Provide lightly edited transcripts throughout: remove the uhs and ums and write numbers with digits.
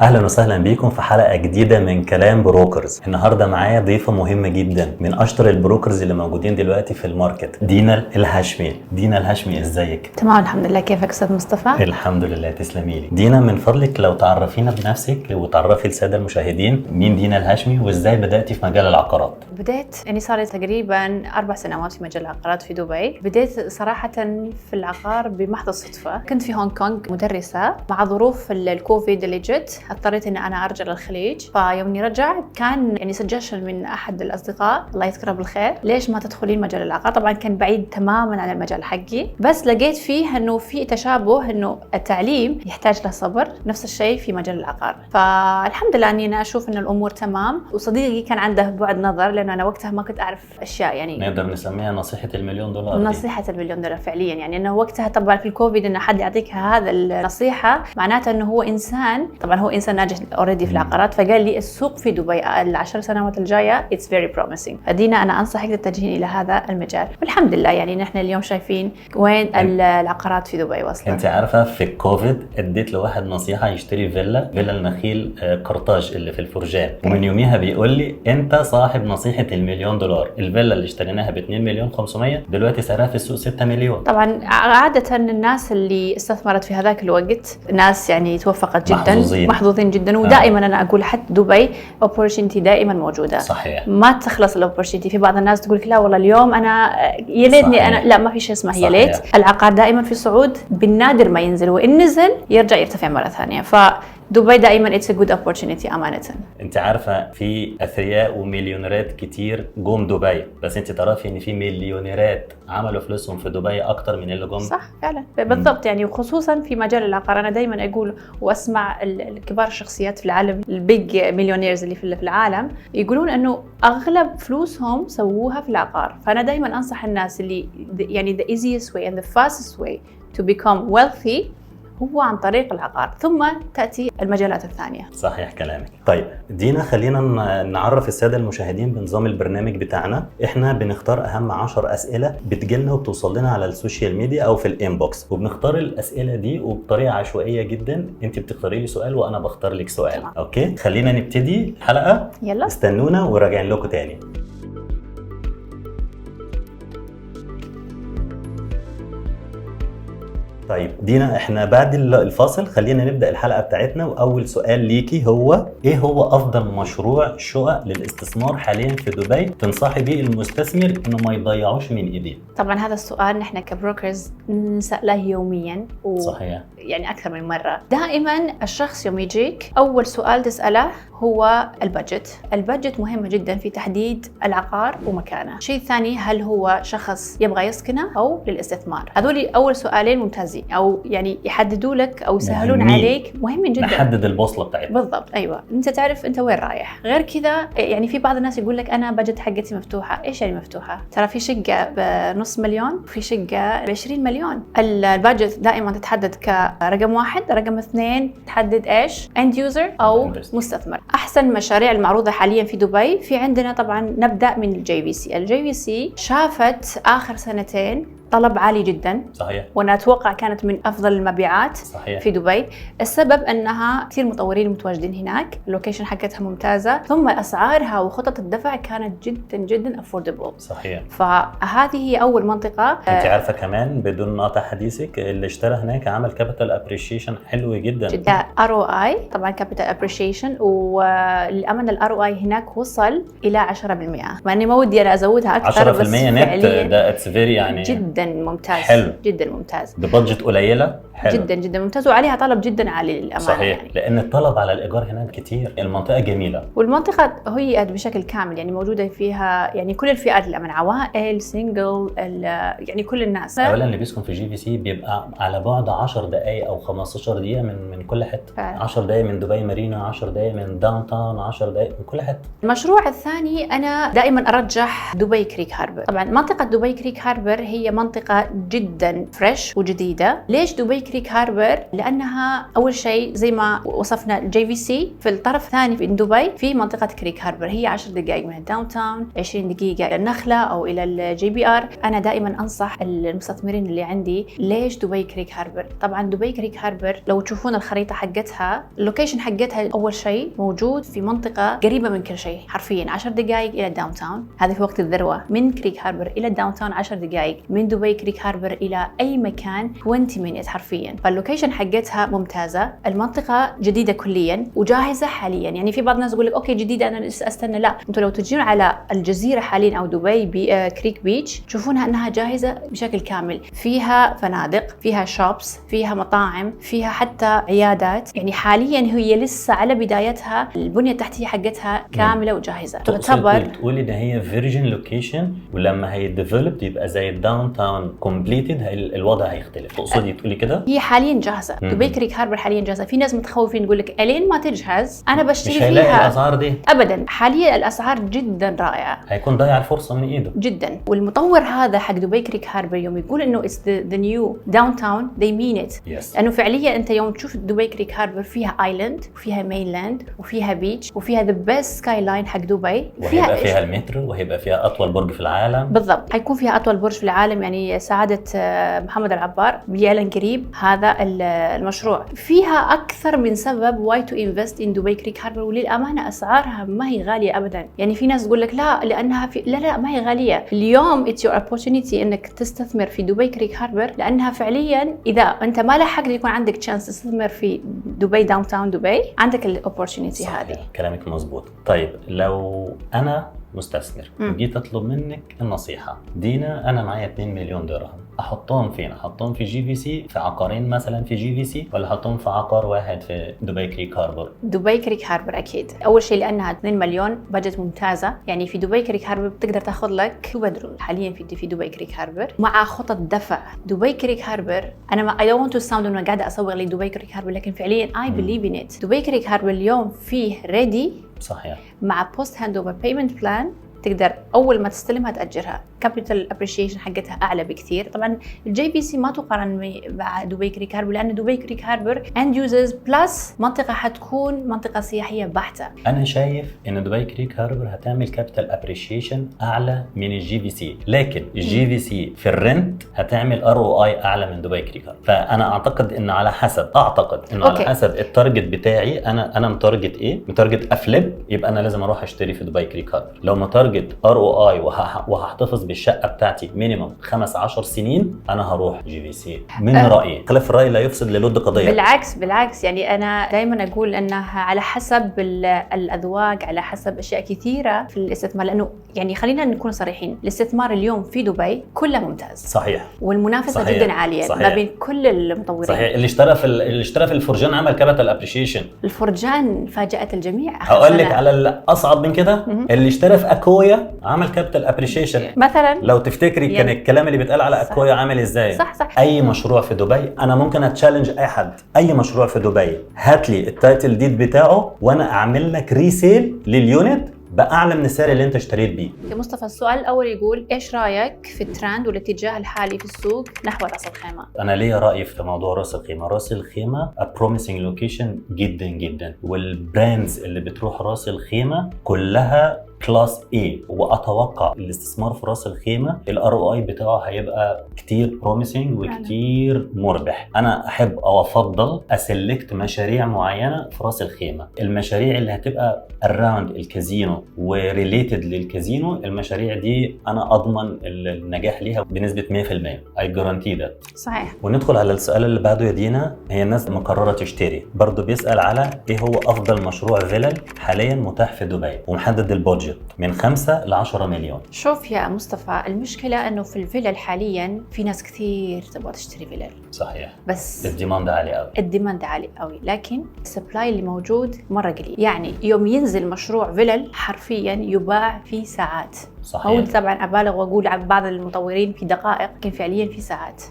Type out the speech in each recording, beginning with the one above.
اهلا وسهلا بيكم في حلقة جديدة من كلام brokers. النهارده معايا ضيفه مهمة جدا من اشطر ال brokers اللي موجودين دلوقتي في ال market، دينا الهاشمي. دينا الهاشمي، ازيك؟ تمام الحمد لله، كيفك استاذ مصطفى؟ الحمد لله، تسلمي لي. دينا، من فضلك لو تعرفينا بنفسك وتعرفي السادة المشاهدين مين دينا الهاشمي وازاي بداتي في مجال العقارات. بديت يعني صار لي تقريبا 4 سنوات في مجال العقارات في دبي. بديت صراحة في العقار بمحض الصدفة. كنت في هونغ كونغ مدرسة، مع ظروف الكوفيد اللي جت اضطريت ان انا ارجع للخليج. فيومني رجعت كان يعني suggestion من احد الاصدقاء، الله يذكره بالخير، ليش ما تدخلين مجال العقار؟ طبعا كان بعيد تماما عن المجال حقي، بس لقيت فيه انه في تشابه، انه التعليم يحتاج له صبر، نفس الشيء في مجال العقار. فالحمد لله اني انا اشوف ان الامور تمام، وصديقي كان عنده بعد نظر لانه انا وقتها ما كنت اعرف اشياء يعني. نقدر نسميها نصيحة المليون دولار دي. نصيحة المليون دولار فعليا، يعني انه وقتها طبعا في الكوفيد انه حد يعطيك هذا النصيحة معناته انه هو انسان، طبعا هو انسان ناجح already في العقارات. فقال لي السوق في دبي ال10 سنوات الجاية it's very promising، فدينا انا انصحك تتجهين الى هذا المجال. والحمد لله يعني نحن اليوم شايفين وين العقارات في دبي وصلت. انت عارفه، في الكوفيد اديت لواحد نصيحة يشتري فيلا، فيلا النخيل قرطاج اللي في الفرجان، ومن يوميها بيقول لي انت صاحب نصيحة المليون دولار. الفيلا اللي اشتريناها ب 2 مليون 500 دلوقتي سعرها في السوق 6 مليون. طبعا عادة الناس اللي استثمرت في هذاك الوقت ناس يعني توفقت جدا. محظوظين. محظوظين جدا. ودائما انا اقول حتى دبي opportunity دائما موجودة. ما تخلص ال opportunity. في بعض الناس تقول لك لا والله اليوم انا يا ليتني انا، لا، ما في شيء اسمه يا ليت. العقار دائما في صعود، بالنادر ما ينزل، وان نزل يرجع يرتفع مرة ثانيه. فدبي دائما it's a good opportunity امانه. انت عارفه في اثرياء ومليونيرات كتير جم دبي، بس انت تعرفي ان في مليونيرات عملوا فلوسهم في دبي اكتر من اللي جم؟ صح فعلا، بالضبط، يعني وخصوصا في مجال العقار. انا دائما اقول واسمع الكبار الشخصيات في العالم، ال big millionaires اللي في العالم، يقولون انه اغلب فلوسهم سووها في العقار. فانا دائما انصح الناس اللي يعني the easiest way and the fastest way to become wealthy هو عن طريق العقار، ثم تاتي المجالات الثانية. صحيح كلامك. طيب دينا، خلينا نعرف السادة المشاهدين بنظام البرنامج بتاعنا. احنا بنختار اهم 10 اسئلة بتجيلنا وبتوصل لنا على ال social media او في ال inbox، وبنختار الاسئلة دي وبطريقة عشوائية جدا، انت بتختاري لي سؤال وانا بختار لك سؤال. تمام. okay، خلينا نبتدي الحلقه. يلا. استنونا وراجعين لكم تاني. طيب دينا، احنا بعد الفاصل خلينا نبدا الحلقة بتاعتنا، واول سؤال ليكي هو ايه هو افضل مشروع شقق للاستثمار حاليا في دبي تنصحي بيه المستثمر انه ما يضيعوش من ايديه؟ طبعا هذا السؤال نحن ك brokers نسأله يوميا و يعني اكثر من مره. دائما الشخص يوم يجيك اول سؤال تساله هو ال budget. ال budget مهمة جدا في تحديد العقار ومكانه. الشيء الثاني، هل هو شخص يبغى يسكنه او للاستثمار؟ هذول اول سؤالين ممتازين، او يعني يحددوا لك او يسهلون مهمين. عليك، مهمين جدا. نحدد البوصلة بتاعتنا. بالضبط، ايوه، انت تعرف انت وين رايح. غير كذا يعني في بعض الناس يقول لك انا budget حقتي مفتوحه. ايش يعني مفتوحه؟ ترى في شقه بنص مليون وفي شقه ب 20 مليون. ال budget دائما تتحدد كرقم واحد. رقم اثنين تحدد ايش، end user او Investor. مستثمر. احسن مشاريع المعروضة حاليا في دبي في عندنا طبعا نبدا من ال JVC. ال JVC شافت اخر سنتين طلب عالي جدا. وانا اتوقع كانت من افضل المبيعات في دبي. السبب انها كثير مطورين متواجدين هناك، ال location حقتها ممتازه، ثم اسعارها وخطط الدفع كانت جدا جدا affordable. فهذه هي اول منطقه. انت عارفه كمان، بدون قطع حديثك، اللي اشترى هناك عمل capital appreciation حلو جدا. جدا، ROI طبعا، capital appreciation، وللامانة ال ROI هناك وصل الى 10%، مع اني ما ودي انا ازودها اكثر. 10% بس نت. فعليا ده it's very يعني جدا ممتاز. حلو. جدا ممتاز. ب budget قليله، حلو. جدا جدا ممتاز، وعليها طلب جدا عالي للامانة يعني. لان الطلب على الايجار هناك كتير، المنطقة جميله. والمنطقة هيئت بشكل كامل، يعني موجودة فيها يعني كل الفئات للأمانة، عوائل، single، يعني كل الناس. اولا اللي بيسكن في JVC بيبقى على بعد 10 دقائق او 15 دقيقة من كل حته. 10 دقائق من دبي مارينا، 10 دقائق من downtown، 10 دقائق من كل حته. المشروع الثاني، أنا دائما أرجح دبي كريك هاربر. طبعا منطقة دبي كريك هاربر هي منطقة المنطقة جدا fresh وجديده. ليش دبي كريك هاربر؟ لانها اول شيء زي ما وصفنا ال JVC، في الطرف الثاني من دبي في منطقة كريك هاربر، هي 10 دقائق من ال downtown، 20 دقيقة الى النخلة او الى ال JBR. انا دائما انصح المستثمرين اللي عندي، ليش دبي كريك هاربر؟ طبعا دبي كريك هاربر لو تشوفون الخريطة حقتها، ال location حقتها اول شيء موجود في منطقة قريبه من كل شيء، حرفيا 10 دقائق الى ال downtown، هذا في وقت الذروه. من كريك هاربر الى ال downtown 10 دقائق، من دبي كريك هاربر الى اي مكان 20 minutes حرفيا. فال location حقتها ممتازه، المنطقة جديدة كليا وجاهزة حاليا. يعني في بعض الناس يقول لك okay جديده، انا لسه استنى. لا، انتم لو تجون على الجزيرة حاليا او دبي بي كريك beach تشوفونها انها جاهزة بشكل كامل، فيها فنادق، فيها shops، فيها مطاعم، فيها حتى عيادات. يعني حاليا هي لسه على بدايتها، البنية التحتية حقتها كاملة وجاهزه. تعتبر تقولي ان هي virgin location، ولما هي developed يبقى زي ال downtown completed الوضع هيختلف، تقصدي تقولي كده؟ هي حاليا جاهزه. دبي كريك هاربر حاليا جاهزه. في ناس متخوفين، يقول لك الين ما تجهز انا بشتري مش هيلاقي فيها. الاسعار دي. ابدا، حاليا الاسعار جدا رائعه. هيكون ضيع الفرصة من ايده. جدا. والمطور هذا حق دبي كريك هاربر يوم يقول انه it's the new downtown، they mean it. لانه فعليا انت يوم تشوف دبي كريك هاربر فيها island وفيها mainland وفيها beach وفيها the best skyline حق دبي. وهيبقى فيها المترو وهيبقى فيها اطول برج في العالم. بالضبط، حيكون فيها اطول برج في العالم. يعني سعادة محمد العبار بيعلن قريب هذا المشروع. فيها اكثر من سبب why to invest in دبي كريك هاربر. وللامانة اسعارها ما هي غالية ابدا. يعني في ناس تقول لك لا لانها في، لا لا، ما هي غاليه. اليوم it's your opportunity انك تستثمر في دبي كريك هاربر، لانها فعليا اذا انت ما لحقت يكون عندك chance تستثمر في دبي downtown دبي، عندك ال opportunity هذه. كلامك مظبوط. طيب، لو انا مستثمر وجيت اطلب منك النصيحه، دينا، انا معايا 2 مليون درهم، احطهم فين؟ احطهم في JVC، في عقارين مثلا في JVC، ولا احطهم في عقار واحد في دبي كريك هاربر؟ دبي كريك هاربر اكيد. اول شيء لانها 2 مليون budget ممتازه. يعني في دبي كريك هاربر بتقدر تاخذ لك two bedroom حاليا في دبي كريك هاربر مع خطط دفع. دبي كريك هاربر، انا ما I don't want to sound انه قاعدة اسوق لدبي كريك هاربر، لكن فعليا I believe in it. دبي كريك هاربر اليوم فيه ready مع post handover payment plan، تقدر اول ما تستلمها تاجرها. capital appreciation حقتها اعلى بكثير. طبعا ال JVC ما تقارن مع دبي كريك هاربر، لان دبي كريك هاربر end users plus منطقة حتكون منطقة سياحية بحته. انا شايف ان دبي كريك هاربر هتعمل capital appreciation اعلى من ال JVC، لكن ال JVC في ال rent هتعمل ROI اعلى من دبي كريك هاربر. فانا اعتقد ان على حسب، اعتقد انه على حسب ال target بتاعي. انا م target ايه؟ م target ا flip، يبقى انا لازم اروح اشتري في دبي كريك هاربر. لو م target ROI وهحتفظ بالشقه بتاعتي minimum 15 سنين، انا هروح JVC من رايي. خلاف الراي لا يفسد للود قضيه. بالعكس بالعكس، يعني انا دائما اقول انها على حسب الاذواق، على حسب اشياء كثيرة في الاستثمار، لانه يعني خلينا نكون صريحين، الاستثمار اليوم في دبي كله ممتاز والمنافسه جدا عالية ما بين كل المطورين. صحيح، اللي اشترى في الفرجان عمل capital appreciation. الفرجان فاجات الجميع آخر هقول لك سنة. على الاصعب من كده، اللي اشترى في اكويا عمل capital appreciation. مثلا. لو تفتكري كان الكلام اللي بيتقال على اكويا عامل ازاي. صح. اي مشروع في دبي، انا ممكن ا challenge اي حد، اي مشروع في دبي هات لي ال title deed بتاعه وانا اعمل لك resale لل unit باعلى من السعر اللي انت اشتريت بيه. يا مصطفى، السؤال الاول يقول ايش رايك في الترند والاتجاه الحالي في السوق نحو راس الخيمه؟ انا ليا راي في موضوع راس الخيمه. راس الخيمة promising location جدا جدا، وال brands اللي بتروح راس الخيمة كلها class A، واتوقع الاستثمار في راس الخيمة ال ROI بتاعه هيبقى كتير promising وكتير مربح. انا احب او افضل ا select مشاريع معينة في راس الخيمه، المشاريع اللي هتبقى around الكازينو و related للكازينو. المشاريع دي انا اضمن النجاح ليها بنسبة 100%، I guarantee that. وندخل على السؤال اللي بعده يا دينا. هي الناس مقررة تشتري برضه، بيسأل على ايه هو افضل مشروع فيلل حاليا متاح في دبي، ومحدد ال budget من 5 ل 10 مليون. شوف يا مصطفى، المشكلة انه في الفلل حاليا في ناس كثير تبغى تشتري فلل. بس ال demand عالي قوي. ال demand عالي قوي، لكن ال supply اللي موجود مرة قليل. يعني يوم ينزل مشروع فلل حرفيا يباع في ساعات. هو طبعا ابالغ واقول عن بعض المطورين في دقائق، لكن فعليا في ساعات.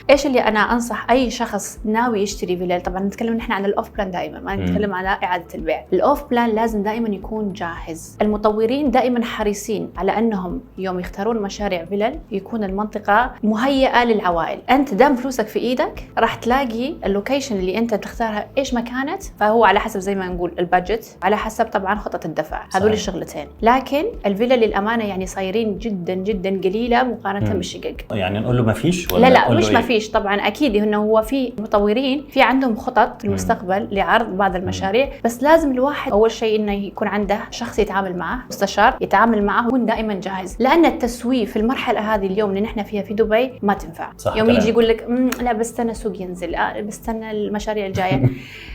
ايش اللي انا انصح اي شخص ناوي يشتري فيلل؟ طبعا نتكلم نحن عن ال off plan دائما، ما نتكلم على اعاده البيع. ال off plan لازم دائما يكون جاهز. المطورين المطورين دائما حريصين على انهم يوم يختارون مشاريع فيلل يكون المنطقة مهيئة للعوائل. انت دام فلوسك في ايدك راح تلاقي ال location اللي انت تختارها ايش ما كانت، فهو على حسب زي ما نقول ال budget، على حسب طبعا خطه الدفع، هذول الشغلتين. لكن الفيلا للامانة يعني صايرين جدا جدا قليله مقارنة بالشقق. يعني نقول له ما فيش ولا لا لا مش ما فيش طبعا، اكيد انه هو في مطورين في عندهم خطط في المستقبل لعرض بعض المشاريع، بس لازم الواحد اول شيء انه يكون عنده شخص يتعامل معه، مستشار يتعامل معه، ويكون دائما جاهز، لان التسويف في المرحلة هذه اليوم اللي نحن فيها في دبي ما تنفع. صح. يوم يجي يقول لك لا بستنى السوق ينزل، بستنى المشاريع الجاية.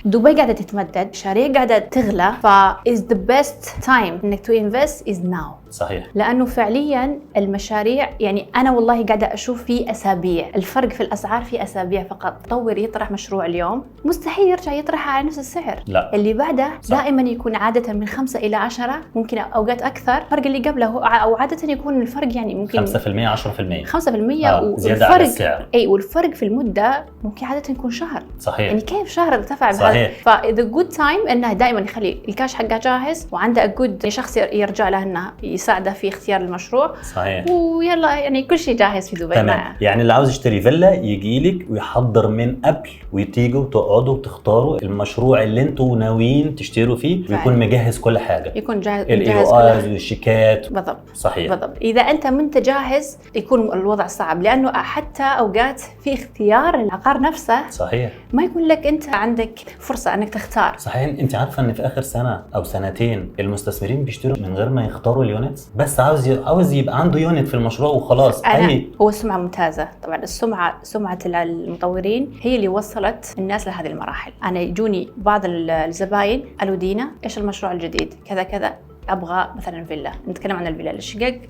دبي قاعدة تتمدد، مشاريع قاعدة تغلى، ف is the best time انك to invest is now. صحيح. لانه فعليا المشاريع يعني انا والله قاعدة اشوف في اسابيع الفرق في الاسعار، في اسابيع فقط. مطور يطرح مشروع اليوم مستحيل يرجع يطرحه على نفس السعر. لا. اللي بعده صح. دائما يكون عادة من 5 الى 10، ممكن اوقات اكثر، الفرق اللي قبله، او عادة يكون الفرق يعني ممكن 5% 10%، 5% زيادة على السعر. اي، والفرق في المدة ممكن عادة يكون شهر. صحيح. يعني كيف شهر ارتفع؟ صحيح. ف the good time انه دائما يخلي الكاش حقه جاهز وعنده good شخص يرجع له انه يساعده في اختيار المشروع. صحيح. ويلا يعني كل شيء جاهز في دبي. تمام. يعني اللي عاوز يشتري فيلا يجي لك ويحضر من قبل، وتيجوا وتقعدوا وتختاروا المشروع اللي انتوا ناويين تشتروا فيه، ويكون مجهز كل حاجة، يكون جاهز ال EOIs والشيكات. بالضبط. صحيح. بالضبط. اذا انت ما انت جاهز يكون الوضع صعب، لانه حتى اوقات في اختيار العقار نفسه. صحيح. ما يكون لك انت عندك فرصة انك تختار. صحيح. انت عارفه ان في اخر سنة او سنتين المستثمرين بيشتروا من غير ما يختاروا ال units، بس عاوز يبقى عنده unit في المشروع وخلاص. أي هو السمعة ممتازة طبعا، السمعة، سمعه المطورين هي اللي وصلت الناس لهذه المراحل. انا يجوني بعض الزباين قالوا دينا ايش المشروع الجديد كذا كذا، ابغى مثلا فيلا، نتكلم عن الفيلا، الشقق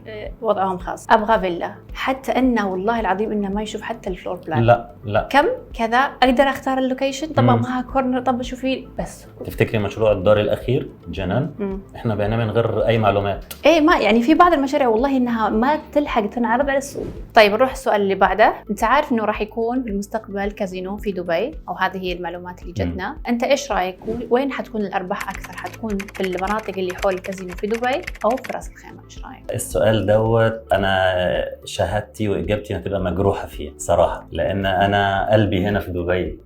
وضعهم خاص، ابغى فيلا، حتى انه والله العظيم انه ما يشوف حتى ال floor plan. لا لا، كم كذا اقدر اختار ال location، طب ابغاها corner، طب شوفي بس. تفتكري مشروع الدار الاخير جنان؟ احنا بعناه من غير اي معلومات. ايه، ما يعني في بعض المشاريع والله انها ما تلحق تنعرض على السوق. طيب نروح السؤال اللي بعده. انت عارف انه راح يكون في المستقبل كازينو في دبي، او هذه هي المعلومات اللي جتنا. انت ايش رايك وين حتكون الارباح اكثر؟ حتكون في المناطق اللي حول الكازينو في دبي او في راس الخيمة؟ ايش رايك؟ السؤال دوت انا شهادتي واجابتي هتبقى مجروحة فيه صراحة، لان انا قلبي هنا في دبي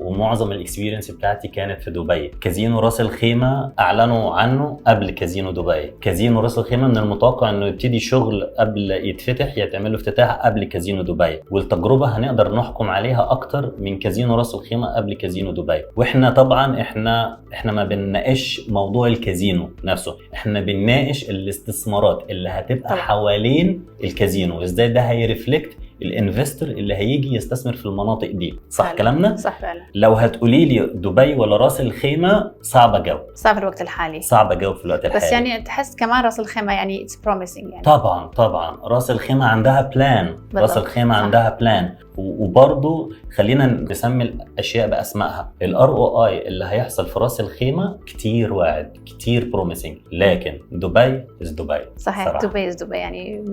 ومعظم ال experience بتاعتي كانت في دبي. كازينو راس الخيمة اعلنوا عنه قبل كازينو دبي. كازينو راس الخيمة من المتوقع انه يبتدي شغل قبل يتفتح، يتعمل له افتتاح قبل كازينو دبي، والتجربة هنقدر نحكم عليها اكتر من كازينو راس الخيمة قبل كازينو دبي. واحنا طبعا احنا ما بنناقش موضوع الكازينو نفسه، احنا بنناقش الاستثمارات اللي هتبقى طبعا حوالين الكازينو، ازاي ده هي reflect ال investor اللي هيجي يستثمر في المناطق دي. صح فعلا. كلامنا؟ صح فعلا. لو هتقولي لي دبي ولا راس الخيمة، صعب اجاوب. صعب في الوقت الحالي. صعب اجاوب في الوقت الحالي. بس يعني تحس كمان راس الخيمة يعني it's promising يعني. طبعا طبعا راس الخيمة عندها plan، راس الخيمة صح. عندها plan. وبرضه خلينا نسمي الاشياء باسمائها، ال ROI اللي هيحصل في راس الخيمة كتير واعد، كتير promising، لكن دبي is دبي. صحيح صراحة. دبي is دبي يعني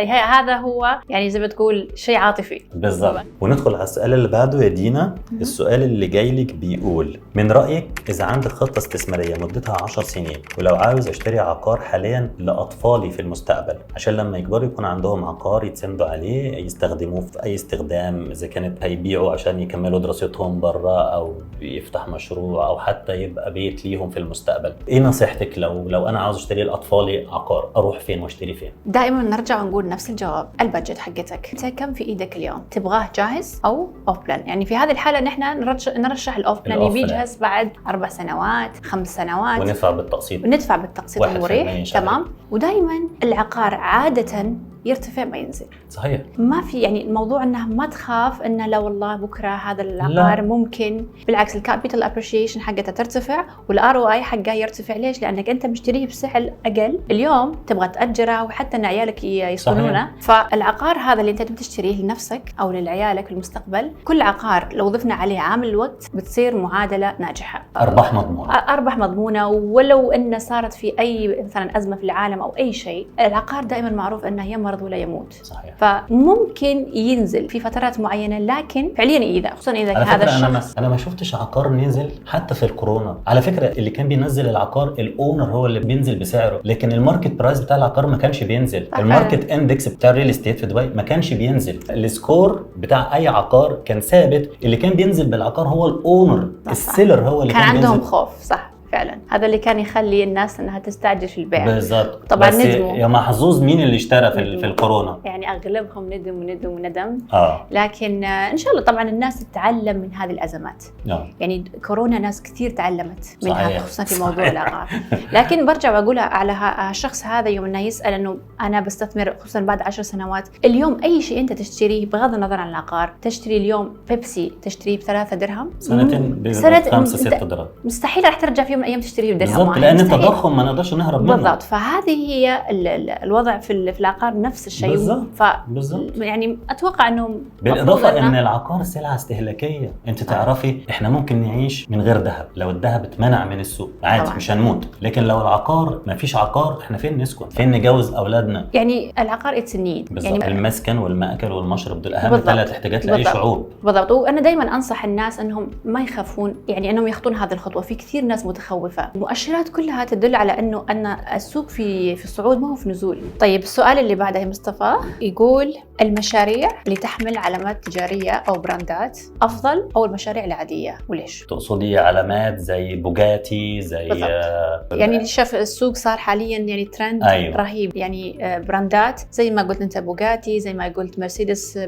هذا هو يعني زي ما تقول شيء عاطفي. بالظبط. وندخل على السؤال اللي بعده يا دينا. السؤال اللي جاي لك بيقول: من رايك اذا عندك خطه استثمارية مدتها 10 سنين، ولو عاوز اشتري عقار حاليا لاطفالي في المستقبل عشان لما يكبروا يكون عندهم عقار يتسندوا عليه، يستخدموه في اي استخدام، اذا كانت هيبيعوا عشان يكملوا دراستهم بره، او يفتح مشروع، او حتى يبقى بيت ليهم في المستقبل، ايه نصيحتك لو انا عاوز اشتري لاطفالي عقار، اروح فين واشتري فين؟ دائما نرجع ونقول نفس الجواب، ال budget حقتك، انت كم في ايدك اليوم؟ تبغاه جاهز او off plan؟ يعني في هذه الحالة نحن نرشح ال off plan ال اللي off plan. بيجهز بعد 4 سنوات، 5 سنوات، وندفع بالتقسيط. وندفع بالتقسيط 1% المريح. شهري. تمام. ودائما العقار عادة يرتفع ما ينزل. صحيح. ما في يعني الموضوع انه ما تخاف انه لا والله بكره هذا العقار لا. ممكن بالعكس ال capital appreciation حقته ترتفع وال ROI حقه يرتفع. ليش؟ لانك انت مشتريه بسعر اقل اليوم، تبغى تاجره وحتى ان عيالك يسكنونه. فالعقار هذا اللي انت بتشتريه لنفسك او لعيالك في المستقبل، كل عقار لو ضفنا عليه عامل الوقت بتصير معادلة ناجحة، ارباح مضمونه. ارباح مضمونه. ولو ان صارت في اي مثلا ازمة في العالم او اي شيء، العقار دائما معروف انه يا مرة يمرض ولا يموت. صحيح. فممكن ينزل في فترات معينة، لكن فعليا اذا خصوصا اذا على هذا فكرة الشخص انا ما شفتش عقار نزل حتى في الكورونا. على فكرة اللي كان بينزل العقار ال owner هو اللي بينزل بسعره، لكن ال market price بتاع العقار ما كانش بينزل. ال market index بتاع ال real estate في دبي ما كانش بينزل، ال score بتاع اي عقار كان ثابت، اللي كان بينزل بالعقار هو ال owner، ال seller هو اللي كان عندهم بينزل. خوف. صح فعلا، هذا اللي كان يخلي الناس انها تستعجل في البيع. بالظبط. طبعا بس ندموا. يا محظوظ مين اللي اشترى في الكورونا، يعني اغلبهم ندم وندم وندم. لكن ان شاء الله طبعا الناس تتعلم من هذه الازمات. يعني كورونا ناس كثير تعلمت منها، خصوصا في موضوع العقار. لكن برجع واقولها على الشخص هذا يوم انه يسال انه انا بستثمر خصوصا بعد 10 سنوات، اليوم اي شيء انت تشتريه بغض النظر عن العقار، تشتري اليوم بيبسي تشتريه ب3 درهم، سنتين ب 5 6 درهم، مستحيل راح ترجع في يوم من الايام تشتريه بدرهم بالضبط، لان التضخم ما نقدرش نهرب منه. بالضبط. فهذه هي الوضع في العقار نفس الشيء. بالضبط. بالضبط. يعني اتوقع انه بالاضافة ان العقار سلعه استهلاكية، انت تعرفي احنا ممكن نعيش من غير ذهب، لو الذهب اتمنع من السوق عادي طبعا. مش هنموت، لكن لو العقار ما فيش عقار احنا فين نسكن؟ فين نجوز اولادنا؟ يعني العقار it's need. يعني المسكن والمأكل والمشرب دول اهم ثلاث احتياجات لاي شعوب. بالضبط. وانا دائما انصح الناس انهم ما يخافون، يعني انهم يخطون هذه الخطوة. في كثير ناس متخوفه، المؤشرات كلها تدل على انه ان السوق في الصعود ما هو في نزول. طيب السؤال اللي بعده يا مصطفى يقول المشاريع اللي تحمل علامات تجارية او براندات افضل او المشاريع العادية، وليش؟ تقصدي علامات زي بوجاتي زي يعني شاف السوق صار حاليا يعني ترند. أيوة. رهيب، يعني براندات زي ما قلت انت بوجاتي، زي ما قلت مرسيدس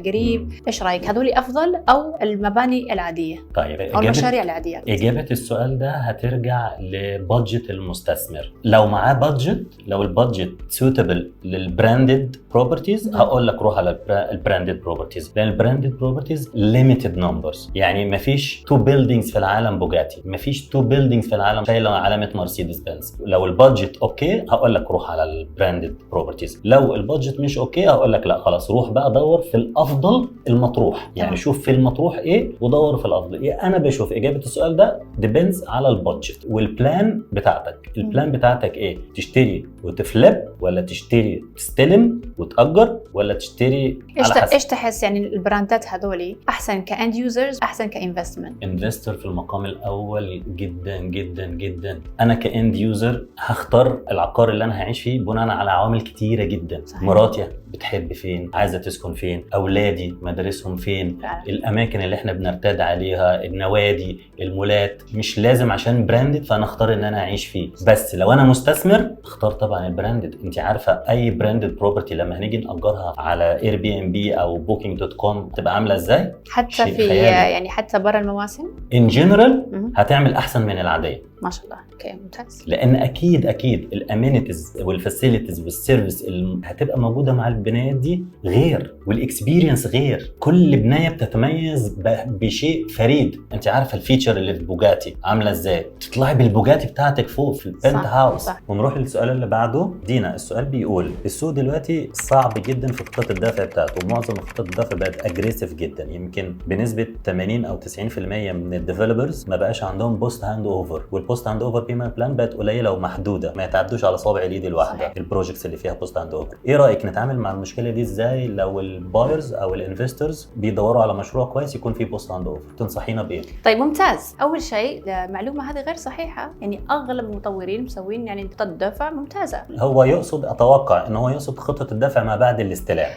قريب. ايش رايك، هذول افضل او المباني العادية؟ طيب او المشاريع العادية؟ اجابه السؤال ده هترجع ل budget المستثمر. لو معاه budget، لو ال budget suitable لل branded properties هقول لك روح على ال branded properties، لان ال branded properties limited numbers، يعني ما فيش two buildings في العالم بوجاتي، ما فيش two buildings في العالم شايله علامة مرسيدس بنز. لو ال budget okay هقول لك روح على ال branded properties، لو ال budget مش okay هقول لك لا خلاص روح بقى دور في الافضل المطروح، يعني شوف في المطروح ايه ودور في الافضل. إيه انا بشوف اجابه السؤال ده depends على ال budget وال plan بتاعتك. ال plan بتاعتك ايه؟ تشتري وت flip، ولا تشتري تستلم وتأجر، ولا تشتري على حسب. ايش تحس يعني البراندات هذولي احسن ك end users، احسن ك investment؟ investor في المقام الاول جدا جدا جدا. انا ك end user هختار العقار اللي انا هعيش فيه بناء على عوامل كتيرة جدا. صحيح. مراتي بتحب فين، عايزه تسكن فين، اولادي مدارسهم فين، فعلا. الاماكن اللي احنا بنرتاد عليها، النوادي، المولات. مش لازم عشان branded فانا اختار ان انا اعيش فيه، بس لو انا مستثمر اختار طبعا ال branded. انت عارفه اي branded property لما هنيجي ناجرها على Airbnb او Booking.com تبقى عامله ازاي؟ حتى في خيالي. يعني حتى برا المواسم in general هتعمل احسن من العادية. ما شاء الله. okay ممتاز. لان اكيد اكيد ال amenities وال facilities وال service اللي هتبقى موجودة مع البنايات دي غير، وال experience غير. كل بناية بتتميز بشيء فريد. انت عارفه ال feature اللي في بوجاتي عامله ازاي، تطلعي بالبوجاتي بتاعتك فوق في ال penthouse. ونروح للسؤال اللي بعده دينا. السؤال بيقول السوق دلوقتي صعب جدا في خطط الدفع بتاعته، ومعظم خطط الدفع بقت aggressive جدا، يمكن بنسبة 80 او 90% من ال developers ما بقاش عندهم post handover، وال post handover payment plan بقت قليله ومحدوده، ما يتعدوش على صابع اليد الواحدة ال projects اللي فيها post handover. ايه رايك نتعامل مع المشكلة دي ازاي لو ال buyers او ال investors بيدوروا على مشروع كويس يكون فيه post handover؟ تنصحينا بايه؟ طيب ممتاز. اول شيء المعلومة هذه غير صحيحه، يعني اغلب المطورين مسوين يعني خطه دفع ممتازة. هو يقصد، اتوقع ان هو يقصد خطه الدفع ما بعد الاستلام.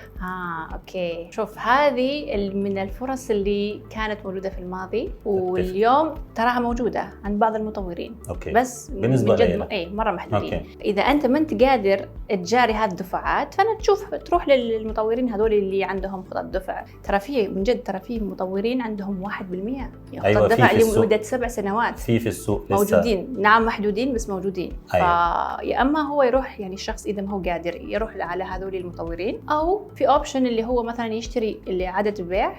okay. شوف هذه من الفرص اللي كانت موجودة في الماضي واليوم تراها موجودة عند بعض المطورين. okay. بس بالنسبة لي اي مرة محدودين. okay. اذا انت ما انت قادر تجاري هذه الدفعات فانا تشوف تروح للمطورين هذول اللي عندهم خطط دفع. ترى في من جد، ترى في مطورين عندهم 1% خطط. أيوة دفع لمدة 7 سنوات في السوق موجودين. نعم محدودين بس موجودين. أيوة. فيا اما هو يروح، يعني الشخص اذا ما هو قادر يروح على هذول المطورين، او في option اللي هو مثلا يشتري اللي اعاده البيع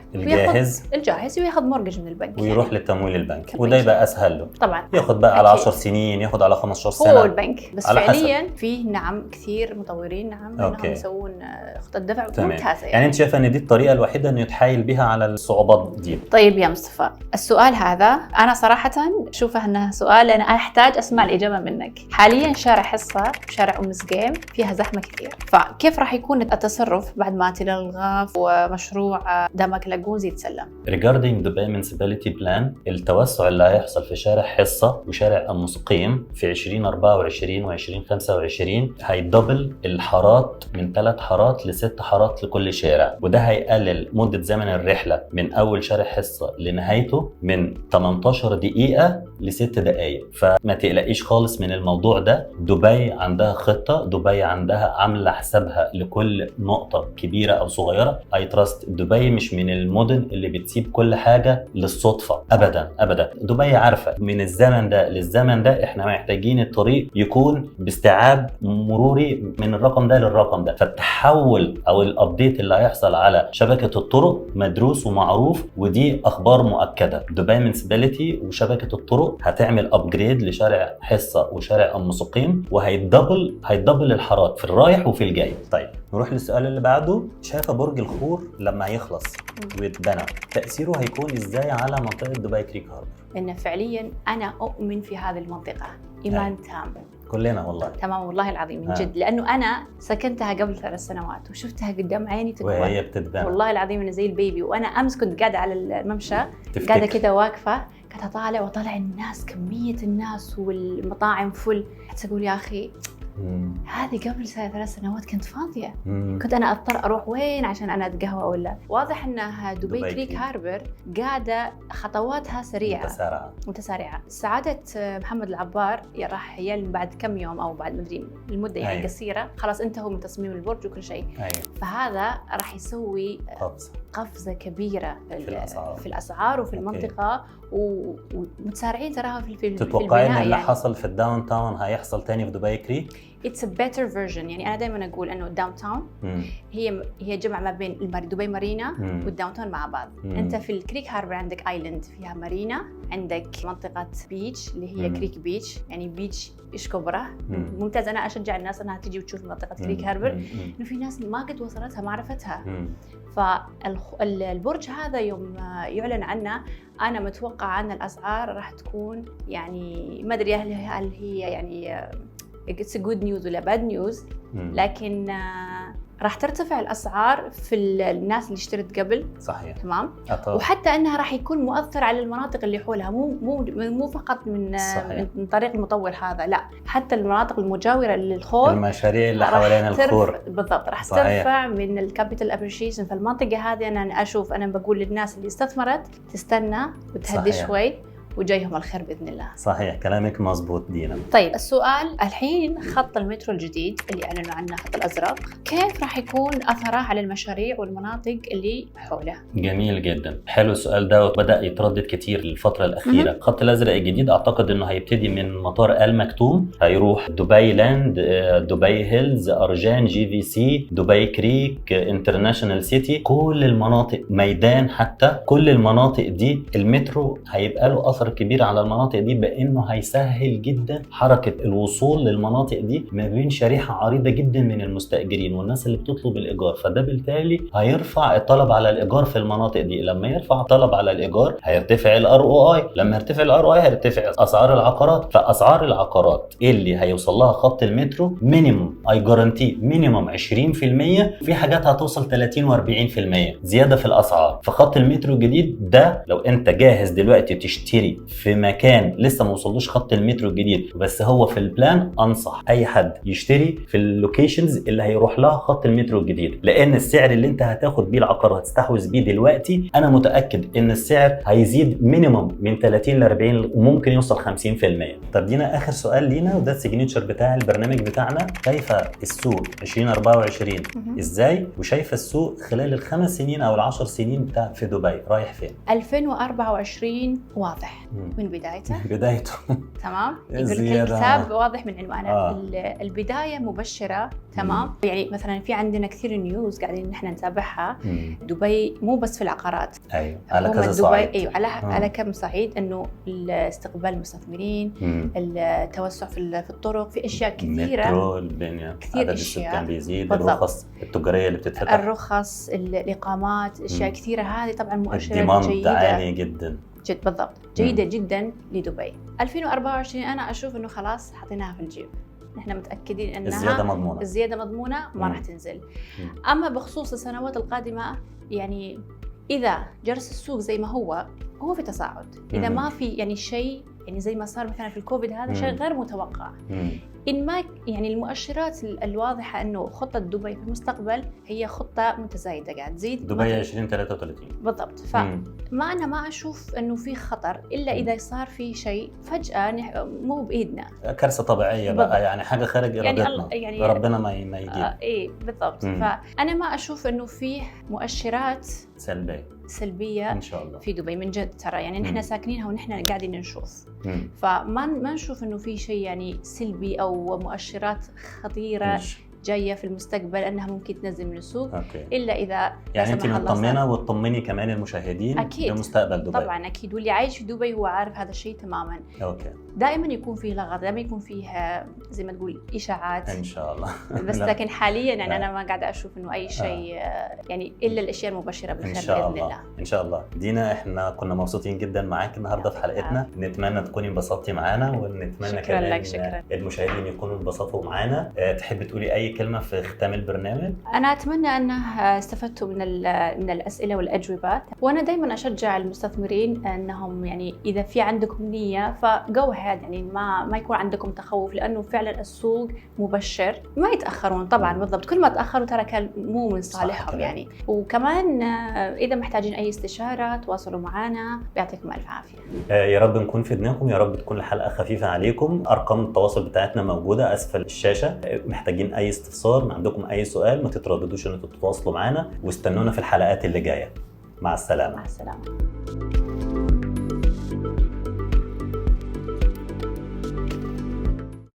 الجاهز وياخذ mortgage من البنك ويروح يعني للتمويل البنكي، وده هيبقى اسهل له. طبعا ياخد بقى على أكيد. 10 سنين، ياخد على 15 سنة، هو البنك بس على حسب. فعليا فيه نعم كثير مطورين نعم انهم يسوون خطه دفع ممتازة. يعني انت شايفه ان دي الطريقة الوحيدة انه يتحايل بها على الصعوبات دي؟ طيب يا مصطفى، السؤال هذا انا صراحة اشوفه انه سؤال انا احتاج اسمع الاجابة منك. حاليا شارع حصة وشارع ام سقيم فيها زحمة كثير، فكيف راح يكون التصرف بعد ما تلال الغاف ومشروع داماك لاجونز يتسلم؟ regarding دبي municipality plan، التوسع اللي هيحصل في شارع حصة وشارع ام سقيم في 2024 و 2025 هي double الحارات من 3 حارات لست حارات لكل شارع، وده هيقلل مده زمن الرحلة من اول شارع حصة لنهايته من 18 دقيقة لست دقائق. فما تقلقيش خالص من الموضوع ده، دبي عندها خطه، دبي عندها عامله حسابها لكل نقطة كبيرة او صغيرة. I trust دبي مش من المدن اللي بتسيب كل حاجة للصدفه ابدا ابدا. دبي عارفه من الزمن ده للزمن ده احنا محتاجين الطريق يكون باستيعاب مروري من الرقم ده للرقم ده، فالتحول او ال update اللي هيحصل على شبكة الطرق مدروس ومعروف، ودي اخبار مؤكدة. دبي municipality وشبكة الطرق هتعمل upgrade لشارع حصة وشارع ام سقيم، وهي double هي double الحارات في الرايح وفي الجاي. طيب نروح للسؤال اللي بعده. شايفه برج الخور لما يخلص ويتبنى تاثيره هيكون ازاي على منطقة دبي كريك هاربر؟ لان فعليا انا اؤمن في هذه المنطقة ايمان تام. كلنا والله. تمام والله العظيم من جد، لانه انا سكنتها قبل 3 سنوات وشفتها قدام عيني تكبر وهي بتتبنى، والله العظيم انا زي ال baby. وانا امس كنت قاعدة على الممشى، قاعدة كذا واقفة، قاعدة اطالع واطالع الناس، كمية الناس والمطاعم full، حتى اقول يا اخي هذه قبل 3 سنوات كانت فاضية. كنت انا اضطر اروح وين عشان انا اتقهوى ولا. واضح انها دبي كريك هاربر قاعدة خطواتها سريعة متسارعة. سعادة محمد العبار راح يعلن بعد كم يوم او بعد مدري المدة يعني قصيرة، خلاص انتهوا من تصميم البرج وكل شيء. فهذا راح يسوي قفزه كبيرة في الاسعار وفي المنطقة، ومتسارعين تراها في تتوقعين اللي يعني حصل في ال downtown هيحصل تاني في دبي كريك؟ It's a better version. يعني أنا دائما أقول إنه ال downtown هي جمع ما بين دبي مارينا وال downtown مع بعض. أنت في الكريك هاربر عندك island فيها مارينا، عندك منطقة beach اللي هي كريك beach، يعني beach إيش كبره ممتاز. أنا أشجع الناس أنها تجي وتشوف منطقة كريك هاربر، إنه في ناس ما قد وصلتها ما عرفتها. فالبرج هذا يوم يعلن عنه أنا متوقعة أن الأسعار راح تكون يعني ما أدري هل هي يعني it's good news ولا bad news، لكن راح ترتفع الاسعار في الناس اللي اشترت قبل. صحيح تمام. وحتى انها راح يكون مؤثر على المناطق اللي حولها، مو مو مو فقط من طريق المطور هذا، لا حتى المناطق المجاورة للخور، المشاريع اللي حوالين الخور بالضبط راح ترفع من ال capital appreciation. فالمنطقه هذه انا اشوف، انا بقول للناس اللي استثمرت تستنى وتهدي شوي، وجايهم الخير بإذن الله. صحيح كلامك مزبوط دينا. طيب السؤال الحين، خط المترو الجديد اللي أعلنوا عنه، خط الأزرق، كيف راح يكون أثره على المشاريع والمناطق اللي حوله؟ جميل جدا، حلو السؤال ده وبدأ يتردد كتير الفترة الأخيرة. خط الأزرق الجديد أعتقد إنه هيبتدي من مطار آل مكتوم، هيروح دبي لاند، دبي هيلز، أرجان، JVC، دبي كريك، انترناشونال سيتي، كل المناطق، ميدان، حتى كل المناطق دي المترو هيبقى له أثر كبير على المناطق دي، بانه هيسهل جدا حركة الوصول للمناطق دي ما بين شريحة عريضة جدا من المستاجرين والناس اللي بتطلب الايجار، فده بالتالي هيرفع الطلب على الايجار في المناطق دي. لما يرفع الطلب على الايجار هيرتفع ال ROI، لما يرتفع ال ROI هيرتفع اسعار العقارات، فاسعار العقارات اللي هيوصل لها خط المترو minimum، I guarantee minimum 20%، في حاجات هتوصل 30 و40% زيادة في الاسعار. فخط المترو الجديد ده لو انت جاهز دلوقتي تشتري في مكان لسه ما وصلوش خط المترو الجديد بس هو في ال plan، انصح اي حد يشتري في ال locations اللي هيروح لها خط المترو الجديد، لان السعر اللي انت هتاخد بيه العقار وهتستحوذ بيه دلوقتي انا متاكد ان السعر هيزيد minimum من 30 ل 40 وممكن يوصل 50%. طب دينا اخر سؤال لينا، وده ال signature بتاع البرنامج بتاعنا، شايفه السوق 2024 ازاي، وشايفه السوق خلال ال5 سنين او ال10 سنين بتاع في دبي رايح فين؟ 2024 واضح. واضح من بدايته. بدايته. تمام، يقول لك الكتاب واضح من عنوانه. البداية مبشرة. تمام. يعني مثلا في عندنا كثير news قاعدين نحن نتابعها. دبي مو بس في العقارات. ايوه، على كذا صعيد. ايوه، على كم صعيد، انه استقبال المستثمرين، التوسع في الطرق، في اشياء كثيرة، مترو، البنية، كثير عدد أشياء. السكان بيزيد، بالضبط. الرخص التجارية اللي بتتفتح، الرخص، الاقامات، اشياء كثيرة. هذه طبعا مؤشرات ال demand جيدة عالي جدا. جد، بالضبط، جيدة جدا لدبي. 2024 انا اشوف انه خلاص حطيناها في الجيب، نحن متاكدين انها الزيادة مضمونه. الزيادة مضمونه، ما راح تنزل. اما بخصوص السنوات القادمة، يعني اذا جلس السوق زي ما هو، هو في تصاعد، اذا ما في يعني شيء، يعني زي ما صار مثلا في الكوفيد، هذا شيء غير متوقع. إن ما يعني المؤشرات الواضحة أنه خطة دبي في المستقبل هي خطة متزايدة قاعد تزيد. دبي 2033. بالضبط. فما أنا ما أشوف أنه في خطر إلا إذا صار في شيء فجأة مو بإيدنا، كارثة طبيعية بقى، يعني حاجة خارج إرادتنا، يعني ربنا ما يجيب. إيه بالضبط. فأنا ما أشوف أنه فيه مؤشرات سلبية إن شاء الله في دبي من جد ترى، يعني نحن ساكنينها ونحن قاعدين نشوف. فما ما نشوف إنه في شيء يعني سلبي أو مؤشرات خطيرة جاية في المستقبل أنها ممكن تنزل من السوق. إلا إذا يعني أنت مطمنة، وتطمني كمان المشاهدين أكيد بمستقبل دبي. طبعا أكيد، واللي عايش في دبي هو عارف هذا الشيء تماما. okay. دائما يكون فيه لغط، دائما يكون فيه زي ما تقول إشاعات إن شاء الله. بس لكن حاليا يعني أنا ما قاعدة أشوف إنه أي شيء يعني إلا الأشياء المبشرة بالخير إن شاء بإذن الله. إن شاء الله. دينا، إحنا كنا مبسوطين جدا معاك النهارده في حلقتنا، نتمنى تكوني انبسطتي معانا، ونتمنى كمان المشاهدين يكونوا انبسطوا معانا. تحب تقولي أي كلمة في ختام البرنامج؟ أنا أتمنى أنه استفدتوا من الأسئلة والأجوبة، وأنا دائما أشجع المستثمرين أنهم يعني إذا في عندكم نية ف go ahead، يعني ما يكون عندكم تخوف، لأنه فعلا السوق مبشر، ما يتأخرون طبعا. بالضبط، كل ما تأخروا ترى كان مو من صالحهم يعني. وكمان إذا محتاجين أي استشارة تواصلوا معنا. بيعطيكم ألف عافية. يا رب نكون فدناكم، يا رب تكون الحلقة خفيفة عليكم. أرقام التواصل بتاعتنا موجودة أسفل الشاشة، محتاجين أي استفسار، ما عندكم أي سؤال، ما تترددوش إن انتوا تتواصلوا معنا، واستنونا في الحلقات اللي جاية. مع السلامة. مع السلامة.